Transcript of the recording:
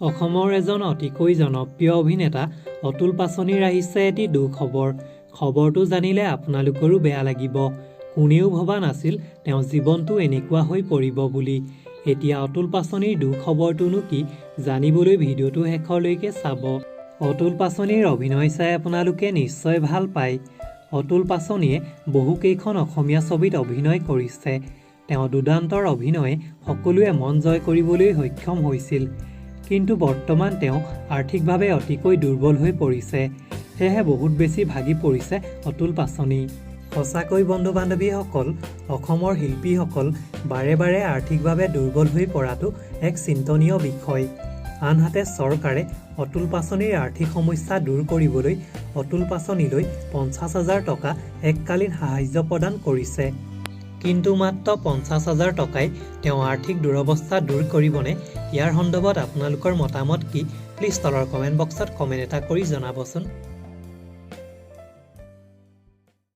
অসমৰ এজন অতিকৈ জনপ্ৰিয় অভিনেতা অতুল পাচনিৰ আহিছে এটি দুখবৰ। খবৰটো জানিলে আপোনালোকৰো বেয়া লাগিব। কোনেও ভবা নাছিল তেওঁ জীৱনটো এনেকুৱা হৈ পৰিব বুলি। এতিয়া অতুল পাচনিৰ দুখবৰটোনো কি জানিবলৈ ভিডিঅ'টো শেষলৈকে চাব। অতুল পাচনিৰ অভিনয় চাই আপোনালোকে নিশ্চয় ভাল পায়। অতুল পাচনিয়ে বহুকেইখন অসমীয়া ছবিত অভিনয় কৰিছে। তেওঁ দুৰ্দান্তৰ অভিনয়ে সকলোৰে মন জয় কৰিবলৈ সক্ষম হৈছিল। কিন্তু বৰ্তমান তেওঁ আৰ্থিকভাৱে অতিকৈ দুৰ্বল হৈ পৰিছে। সেয়েহে বহুত বেছি ভাগি পৰিছে অতুল পাচনি। সঁচাকৈ বন্ধু বান্ধৱীসকল, অসমৰ শিল্পীসকল বাৰে বাৰে আৰ্থিকভাৱে দুৰ্বল হৈ পৰাটো এক চিন্তনীয় বিষয়। আনহাতে চৰকাৰে অতুল পাচনিৰ আৰ্থিক সমস্যা দূৰ কৰিবলৈ অতুল পাচনিলৈ 50,000 টকা এককালীন সাহায্য প্ৰদান কৰিছে। কিন্তু মাত্ৰ 50,000 টকাই তেওঁ আৰ্থিক দুৰৱস্থা দূৰ কৰিবনে? ইয়াৰ সন্দৰ্ভত আপোনালোকৰ মতামত কি, প্লিজ তলৰ কমেণ্ট বক্সত কমেণ্ট এটা কৰি জনাবচোন।